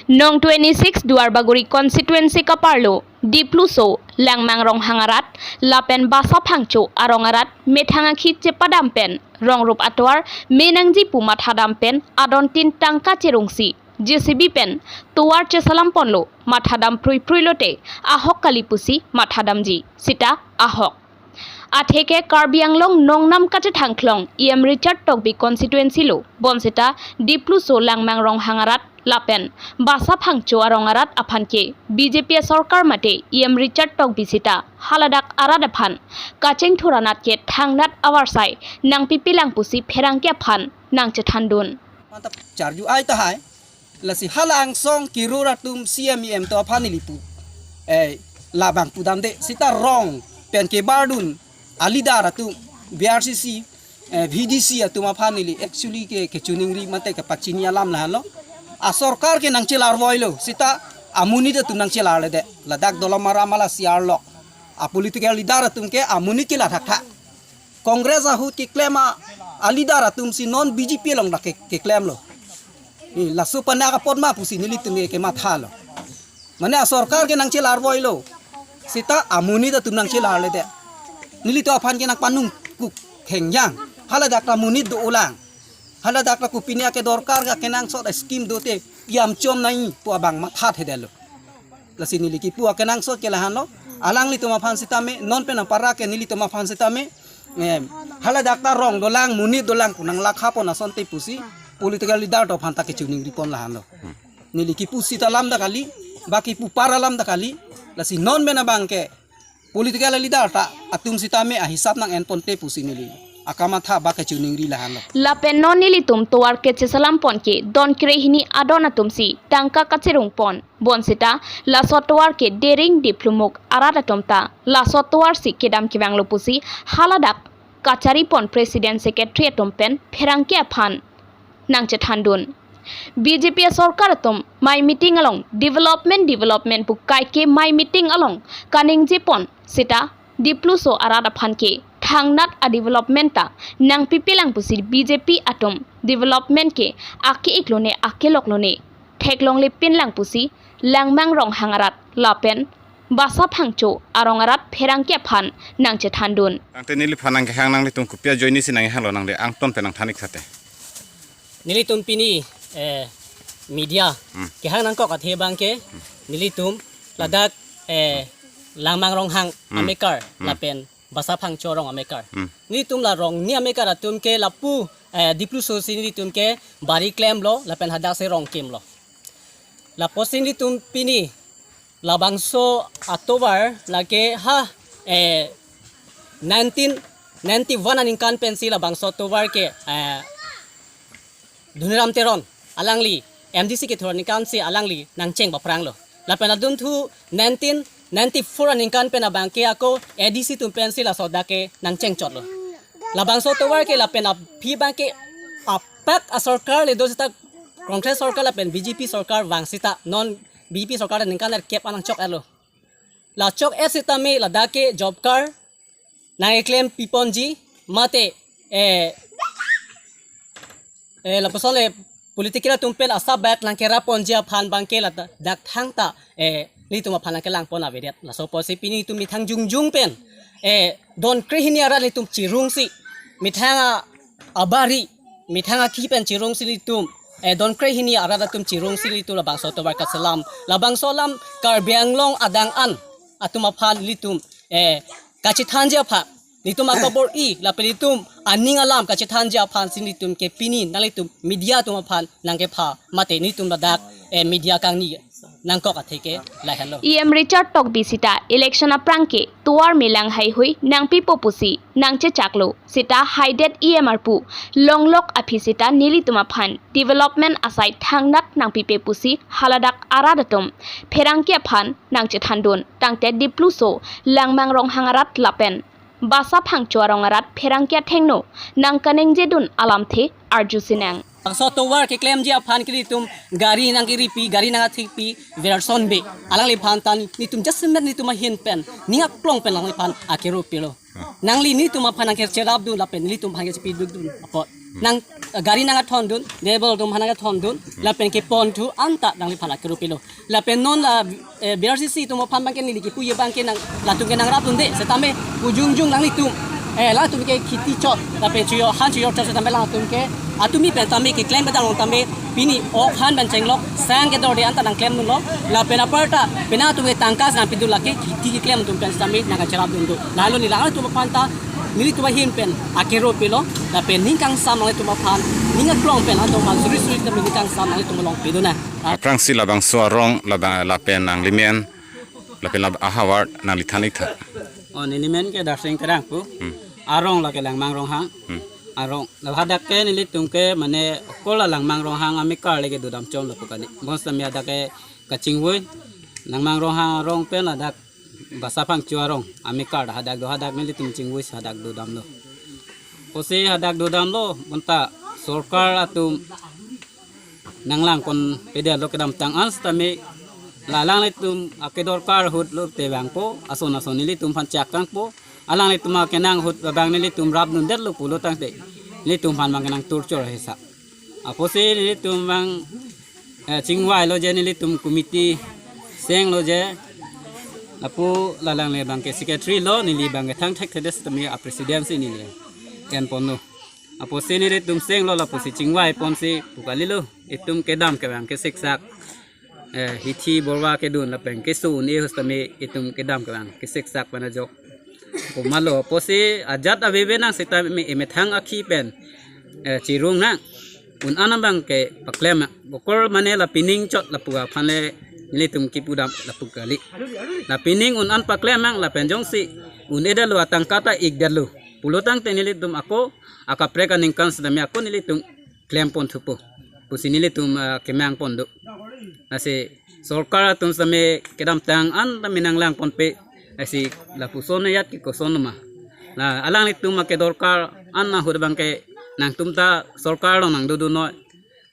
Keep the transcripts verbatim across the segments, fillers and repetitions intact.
Nong twenty-six Duarbagori constituency kaparlo Dipluso, Langmang Ronghang arat lapen Basa Phangcho arong arat methang akhi chepadam pen rongrup atovar me nangji pu mathadam pen adontin tangka cherungsi J C B pen tovar chesalam ponlo, mathadam prui prui lote ahok kali pusi mathadamji sita ahok. Atheke Karbi Anglong nongnam kachethangklong E M Richard Tokbi constituency lo, bonsita Dipluso, Langmang Ronghang arat lapen Basa Phangcho arong arat aphan ke B J P asorkar mate E M Richard Tokbi sita haladak arat aphan kachingthur anat ke thangnat avarsai nangpipelang pusi pherangke aphan nangchethandun. Mantap, charju ai tahai. Lasi hala angsong kirur atum C M E M atum aphan neli pu. Eh, labang pudamde, sita rong pen kebardun a-leader atum, B R C C, eh, V D C atum aphan neli actually ke, kechiningri mate kepachini alam lahenlo. Asorkar ke nangchelar voilo, sita amonit atum nangchelarledet. Ladak dolom aram ala siar lok. A-political leader atum ke amonit ke la thakthak. Congress ahut keklem a, a-leader atum si non B J P along dak ke, keklemlo. Eh, laso panak apot ma pusi nelitum ke mathalo. Mane asorkar ke nangchelar voilo. Sita amonit atum nangchelarledet. Nelitum aphan ke nangpanung kuk hengjang. Haladak ta monit do-olang. Haladak ta kopine akedorkar, akenangsot a-scheme dote piamchom nai pu abang mathathedetlo. Lasi neli kipu akenangsot ke lahenlo. Alanglitum aphan sitame, non pen apara ke nelitum aphan sitame, em, haladak ta rong dolang, monit dolang pu nanglakha pon asonte pusi political leader atum aphan ta kechiningri pon lahenlo. Neli kipu sita alam ta kali, ba kipu par alam ta kali. Lasi non pen abang ke political leader ta atum sitame ahisap nang-en ponte pusi neli akamatha ba kechiningri lahenlo. Lapen non nelitum tovar kechesalam pon ke don krehini adon atum si tangka kacherung pon. Bonsita laso tovar ke Dering, Diplumuk arat atum ta laso tovar si kedam kevanglo pusi haladak kachari pon president secretary atum pen pherangke aphan nangchethandun. B J P asorkar atum mei meeting along development, development pu kaike mei meeting along kaningje pon sita Dipluso arat aphan ke thangnat a-development ta nangpipelang pusi B J P atum development ke ake-ik lone, akelok lone theklonglepinlang pusi Langmang Ronghang arat lapen Basa Phangcho arong arat pherangke aphan nangchethandun. Tangte neliphan nangkehang, nanglitum kopi ajoine si nangkehanglo, nangli angton pen nangthan-ik thate. Nelitum pini, eh, media, hmm, kehang nangkok athe abang ke, nelitum ladak, eh, Langmang Ronghang, hmm, amekar, hmm, lapen Basa Phangcho arong amekar. Hmm. Nelitum la rong ni amekar atum ke lapu, eh, Dipluso si nelitum ke bari klemlo, lapen hadak si rong kimlo. Lapusi nelitum pini labangso atovar lake ha, eh, nineteen ninety-one aningkan pensi labangso atovar ke, eh, Dhoniram Teron alangli M D C kethur aningkan si alangli nangcheng baphranglo. Lapen adunthu nineteen ninety-four aningkan pen abang ke ako A D C atum pensi laso dak ke nangchengchotlo. Labangso atovar ke lapen aphi abang ke apak asorkar le do sita Congress sorkar lapen B J P sorkar vang sita non B J P sorkar aningkan er kep anang chok-etlo. La chok-et sitame ladak ke job card nangkeklem piponji mate, eh, eh, lapuson le political atum pen asabak nangkeraponji aphan abang ke ladak thangta, eh, nelitum aphan nangkelang pon avedet. Laso apotsi pini itum methang jongjong pen, eh, don krehini arat nelitum chirungsi, methang a, abari, methang akhi pen chirungsi nelitum, eh, don krehini arat atum chirungsi nelitum labangso atovar kaselam. Labangso alam Karbi Anglong adang an atum aphan nelitum, eh, kachethanji aphan, nelitum akabor-i lapen nelitum aning alam kachethanji aphan si nelitum ke pini nanglitum media atum aphan nangkepha mate nelitum ladak, eh, media kangni nangkok athe ke lahenlo. E M Richard Tokbi sita election aphrang ke tovar me lang haihui nangpipo pusi nangchechaklo, sita haidet E M arpu longlok aphi sita nelitum aphan development asai thangnat nangpipe pusi haladak arat atum pherangke aphan nangchethandun. Tangte Dipluso, Langmang Ronghang arat lapen Basa Phangcho arong arat pherangke athengno nangkaningjedun alamthe arjusinang. Bangso atovar keklemji aphan ke nelitum gari nangkeripi, gari nangkathikpi, Verson Bey alangliphan ta nelitum jasemet nelitum ahin pen, ning aklong pen alangliphan akero pilo. Nangli nelitum aphan nangkecherapdun lapen nelitum aphan kechepidukdun apot Nang, eh, gari nangkethondun, driver atum aphan nangkethondun, lapen keponthu anta nangliphan akero pilo. Lapen non la, eh, B R C C atum aphan abangke neli kipuji abangke nang, latum ke nangrapdunde, setame pu jongjong nanglitum, eh, latum ke kheti chot, lapen chojor han chojor chot setame latum ke, atumi pen tame keklem kedam along tame, pini ok han pen chenglok, sang kedorde anta nangklemdunlo, lapen aparta, penang atum ke tangka nangpidun lake, kheti keklem atum pen setame nangkacherapdun do. Lahelo neli latum aphan ta, nelitum ahin pen akero pilo, lapen ning kangsam nanglitum aphan, ning aklong pen atum aphan suri suri tame ning kangsam nanglitum along pidun nang. Aphrangsi labangso arong, labang, lapen nanglimen, lapen lab ahavar nangli than ik tha. Oh, nelimen ke Darsing Terang pu. Hmm. Arong lake Langmang Ronghang. Hmm. Arong. La hadak ke nelitum ke mane okol la Langmang Ronghang amekar le kedodam chom lapu kali. Bonsitame hadak ke kachingvoi. Langmang Ronghang arong pen hadak Basa Phangcho arong amekar hadak do, hadak nelitum chingvoi hadak dodamlo. Pusi hadak dodamlo bonta sorkar atum nanglangponpedetlo kedamtang an setame la alanglitum akedorkar ahut lote vangpo, ason ason nelitum aphan chak kangpo, alanglitum akenang ahut abang nelitum rapdundetlo pulo tangte nelitum aphan abang kenang torture hesa. Apotsi nelitum abang, eh, chingvailo je nelitum committee senglo je. Lapu la alangli abangke secretary lo, neli abangke thang thekthedet tame a president si neli enponlo. Apotsi nelitum senglo lapusi chingvaiponsi pu kalilo. Itum kedam kevang kesiksak, eh, hithi borva kedun lapen keso un-e ahut tame itum kedam kevang kesiksak pen ajok. Komatlo apotsi ajat aveve nang setame emethang akhi pen, eh, chirung nang. Un-an abangke paklem nang. Bokor mane la pining chot lapu aphan le nelitum kipudam lapu kali. La pining un-an paklem nang lapen jongsi un-edetlo atangka ta ikdetlo pulo tangte nelitum ako akaprek aningkan setame ako nelitum klemponthupo pusi nelitum, ah, kemangpon do. Lasi sorkar atum setame kedamtang an tame nanglangponpe. Lasi lapuson ajat ke koson ma. La alanglitum akedorkar an ahut abangke nangtum ta sorkar along nangdodun noi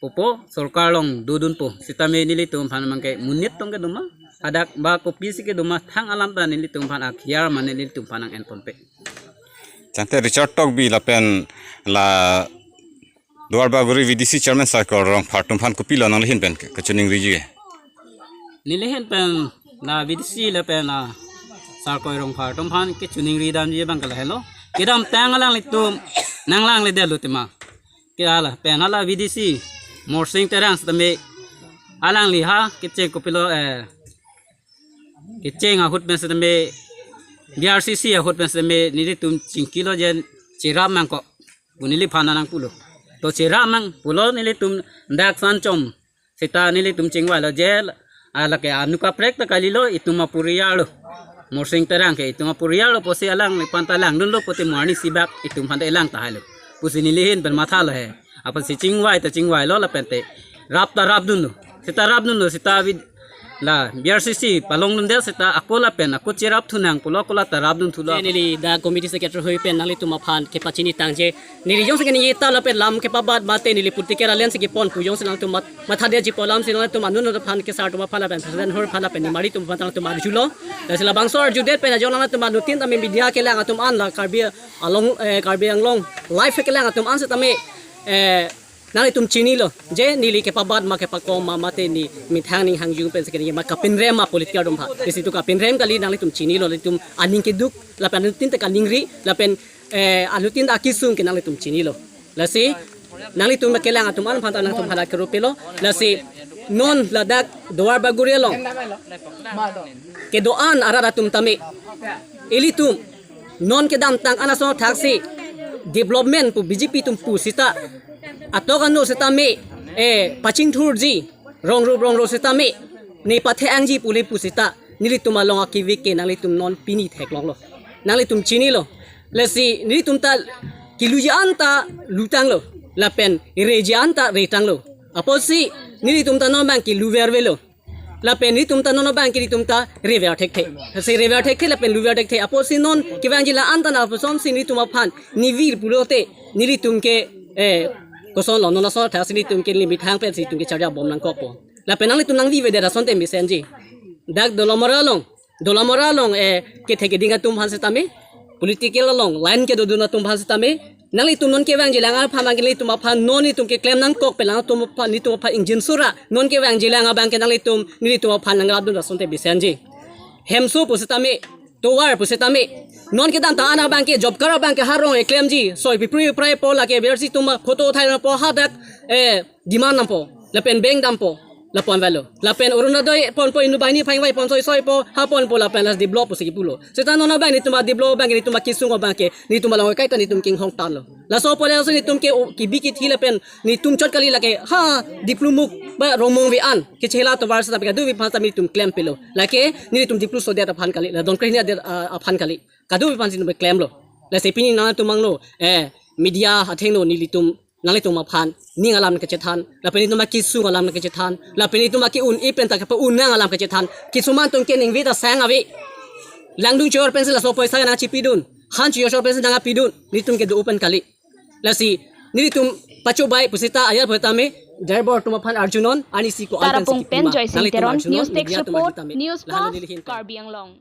pupo, sorkar along dodunpo. Setame nelitum aphan abangke monit tong kedo ma, hadak ba kopisi kedo ma, thang alam ta nelitum aphan akhiar mane nelitum aphan nang-enponpe. Tangte Richard Tokbi lapen la Duarbagori V D C Chairman Sarkoi Rongphar atum aphan kopilo nangli ahin pen ke kachiningriji? Neli ahin pen la V D C lapen la Sarkoi Rongphar atum aphan kachiningri damji abangke lahelo. Kedamtang alanglitum nanglangle detlo tema. Ke hala pen hala V D C Morsing Terang setame alangli ha kecheng kopilo, eh, kecheng ahut pen setame, B R C C ahut pen setame nelitum chingkilo je cherap nangkok pu neliphan nangpulo. To cherap nang pulo nelitum dak san chom seta nelitum chingvailo je, ah, lake anut kaprek ta kalilo, itum aporial lo. Morsing Terang ke itum aporial lo pusi alangliphan ta langdunlo pute mo arnisi bak itum aphan ta elang tahailo pusi neli ahin pen mathalo he. Apotsi chingvai ta chingvailo lapen te rap ta rapdunlo. Seta rapdunlo seta vid la B R C C palongdundet seta ako lapen ako cherapthu nang pulo ako la ta rapdunthulo. Je neli dak committee secretary hui pen nanglitum aphan kepachinitangji. Neli jongsi keningje ta lapen lam kepabat mate neli political alliance kepon pu jongsi nangtum mat-, mathadetji pu alamsi nangtum anut aphan kesar atum aphan lapen president hur aphan lapen nemari atum aphan nangtum arjulo. Lasi labangso arjudet pen ajok nangtum anuttin tame media kelang atum an la Karbi along, eh, Karbi Anglong live kelang atum an setame, eh, nanglitum chinilo je neli kepabat ma kepakong ma mate ne methang ning hangjung pen sekali ma kapinrem ma political atum aphan. Lasi itum kapinrem kali, nanglitum chinilo, itum aning keduk lapen anuttin ta kaningri lapen, eh, anuttin ta akisung ke nanglitum chinilo. Lasi nanglitum kelang atum an aphan ta nangtum hala kerup pilo. Lasi non ladak Duarbagori along kedo-an arat atum tame ilitum non kedamtang an ason thaksi development pu B J P atum pu seta atok anu setame, eh, pachingthurji rong rup rong ro setame ne pathe-angji pule pu seta nelitum along akivik ke nanglitum non pini theklonglo, nanglitum chinilo. Lasi nelitum ta kiluji an ta lutanglo lapen reji an ta retanglo. Apotsi nelitum ta non abang kiluvervelo. Lapen nelitum ta non abang ke nelitum ta rever thekthe. Lasi rever thekthe lapen luver thekthe. Apotsi non kevangji la-an ta na apotsi nelitum aphan ne vir pulote nelitum ke, eh, kosonlo, non ason thaksi nelitum ke limit hang pensi nelitum ke charja bom nangkokpo. Lapen nanglitum nangvivedet ason te mesenji. Dak Dolamara along, Dolamara along, eh, kethe keding atum aphan setame, political along line kedodun atum aphan setame, Nanglitum non kevangjilang aphan abangke nelitum aphan non nelitum keklem nangkok pelang atum aphan, nelitum aphan ingjin sura non kevangjilang abangke nanglitum nelitum aphan nangrapdun asonte bisenji. Hemso pusitame, tovar pusitame, non kedamtang an abangke job card abangke harong eklemji, soi pipri prai po lake versi tuma photo thai po hadak, eh, demand nampo, lapen bank dampo, lapu-an velo. Lapen Orunodoi ponpo, inut banghini phang vaipo, soi soi po, ha ponpo lapen last D block pusi kipulo. Seta non abang nelitum a D block abangke nelitum akesung abangke nelitum along kaita nelitum kinghong tanlo. Laso pole laso nelitum ke o, kibi kithi lapen nelitum chot kali lake ha Diplu muk ba Rongmongve an kechela tovar seta kadokave aphan seta nelitum klempelo. Lake nelitum Diplu sodet aphan kali, la Dongkrehini adet, ah, aphan kali. Kadokave aphan si nelitum klemlo. Lasi pini nangtum angno, eh, media athengno nelitum nanglitum aphan ning alam kachethan, lapen nelitum akesung alam kachethan, lapen nelitum ake-un-e pen ta kepa-un nang alam kachethan. Kisuman atum ke ningve ta sang ave. Langdun chor pensi laso poisa nangchipidun, han chor pensi nangpidun, nelitum ke do-o pen kali. Lasi nelitum pachobai pusita ayar pusitame driver atum aphan arjunon, ani si ko-an pensi Tarapung pen kipima. Joy Sing Nanglitum Teron, arjunon, News Desk media atum Report, arjutame. News Lahelo Fast, neli hin pen. Karbi Anglong.